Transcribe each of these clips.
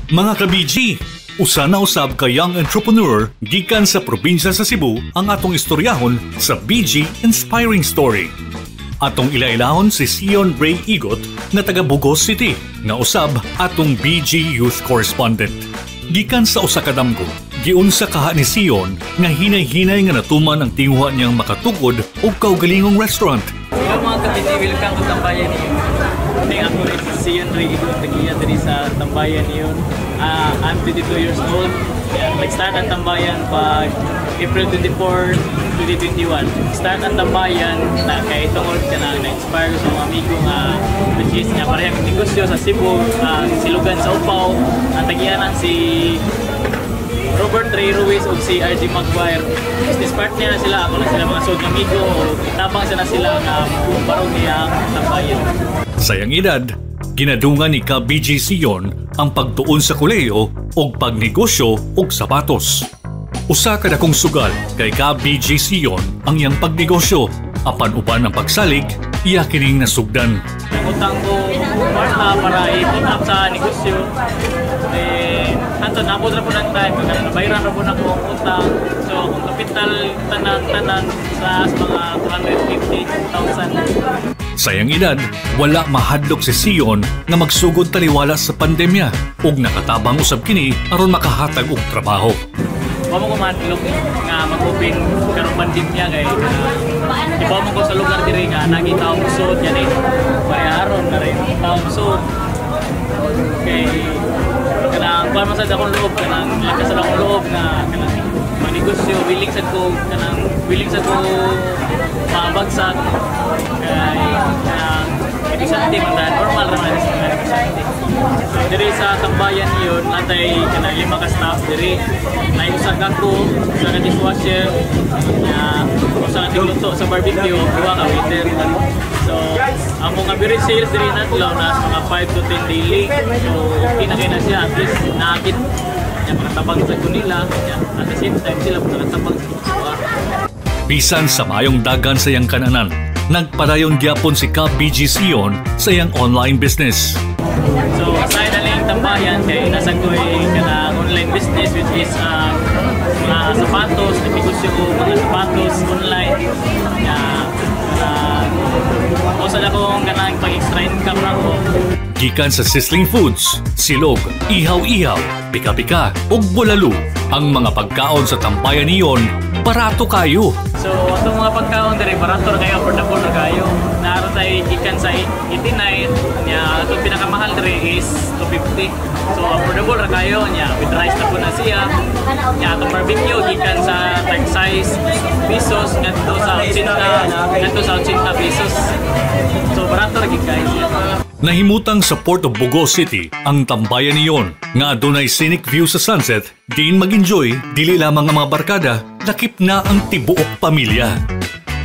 Mga ka-BG, usa na usab ka young entrepreneur gikan sa probinsya sa Cebu ang atong istoryahon sa BG Inspiring Story. Atong ilailahon si Sion Ray Igot nga taga Bogo City nga usab atong BG Youth Correspondent. Gikan sa usa ka damgo, giunsa kaha ni Sion nga hinay-hinay nga natuman ang tinguha niyang makatukod og kaugalingong restaurant. Hello, mga ka-BG, welcome to Tambayan Niyon. Ning ako rin si Sion Ray Igot, tagiya diri sa Tambayan Niyon. I'm 22 years old. Yeah, nag-start ang Tambayan pag April 24, 2021. Start ang Tambayan na kay tungod ka na na-inspire ko sa mga amigo nga which is nga parehang negosyo sa Cebu, silugan sa Upaw, ang tagiyanan si Robert Ray Ruiz ug si RG Maguire. Business partner na sila, ako na sila mga sod amigo o tabang na sila nga barog niya ang Tambayan. Sa iyang edad, ginadungan ni ka BG Sion ang pagtuon sa kolehiyo ug pagnegosyo og sapatos. Usa ka dakong sugal kay ka BG Sion ang iyang pagnegosyo apan uban ang pagsalig, iya kining nasugdan. Nangutang ko kwarta para i-put up sa negosyo. Eh, anto nabot ra po ng time, kaya nabayaran ra po nako ang utang. So, akong kapital tanan-tanan sa mga 250,000. Sa iyang edad, wala mahadlok si Sion nga magsugod taliwala sa pandemya ug nakatabang usab kini aron makahatag og trabaho. Wa mo ko mahadlok nga mag-open karong pandemya kay iba mo ko sa lugar diri nga nagi taong sud gani. Pareharon na rin taong sud. Kay kanang kuan man sad akong loob, kanang lakas sa akong loob nga kanang manegosyo, willing sad ko, kanang willing sad ko mabagsak kay kanang negosyante man dahil normal ra man sa mga negosyante. So diri sa Tambayan Niyon, natay kanang lima ka staff diri. Nay usa ka cook, usa ka dishwasher, nya usa ka tigluto sa barbecue, duha ka waiter. So ang mga average sales diri natlaw na mga 5 to 10 daily. So okay na kay na siya, at least naakit nya makatabang sa kanila, nya at the same time sila makatabang sa kuha. Bisan sa mayong dagan sa iyang kananan, nagpadayon gyapon si Ka BG Sion sa iyang online business. So aside na lang Tambayan kay nasa ko kanang online business which is mga sapatos, nagnegosyo ko mga sapatos online. Ya, usa na akong kanang pag extra income na ko. Gikan sa sizzling foods, silog, ihaw-ihaw, pika-pika ug bulalo, ang mga pagkaon sa Tambayan Niyon, barato kayo. So atong mga pagkaon diri barato ra kayo, affordable ra kayo. Naaro tayo gikan sa 89 nya atong pinakamahal diri is 250. So affordable ra kayo nya with rice na po na siya. Nya atong barbecue gikan sa 36 pesos ngadto sa 80, ngadto sa 80 pesos. So barato ra gid kayo siya. Nahimutang sa Port of Bogo City ang Tambayan Niyon nga adunay scenic view sa sunset diin mag-enjoy dili lamang ang mga barkada, lakip na ang tibuok pamilya.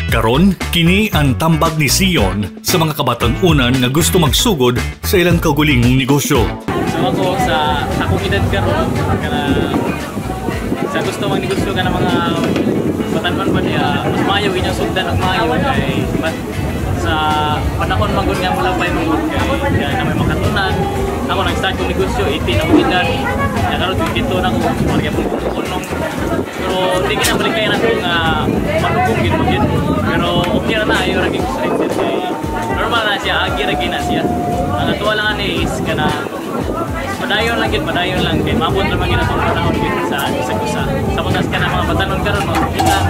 Karon, kini ang tambag ni Sion sa mga kabatan-unan nga gusto magsugod sa ilang kaugalingong negosyo. So ako sa akong edad karon, kana sa gusto magnegosyo ka ng mga batan-on pa niya, mas maayo inyong sugdan og maayo kay sa panahon man gud nga mula pa man gud kay na may makatunan. Ako nag-start kong negosyo 18 akong edad. Ya karon 22 na ko, parang gyapon ko kunong. Pero di gina balik kay nato nga malubong gid mo gid. Pero okay ra na, ayo ra gid sa kay normal na siya, agi ra gid na siya. Ang atuwa lang ani is kana padayon lang gid, padayon lang kay maabot ra man gid atong panahon gid sa isang usa. Sa tas ka na mga batanon karon mo, lang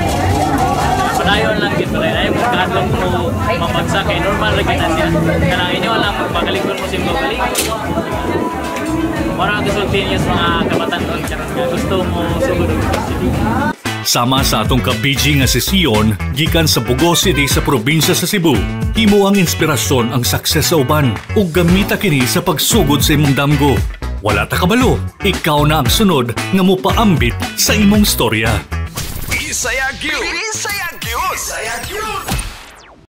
padayon lang gid, padayon ay mo kahadlok mo mabagsak kay normal ra gid na siya. Kanang inyo lang magalingon mo sa galingon. Mara ang gisulti niyo sa mga kabatanon karon nga gusto mo sugod og negosyo. Sama sa atong ka-BG nga si Sion, gikan sa Bogo City sa probinsya sa Cebu, himo ang inspirasyon ang success sa uban ug gamita kini sa pagsugod sa imong damgo. Wala ta kabalo, ikaw na ang sunod nga mopaambit sa imong storya. Bisaya gyud. Bisaya gyud. Bisaya gyud.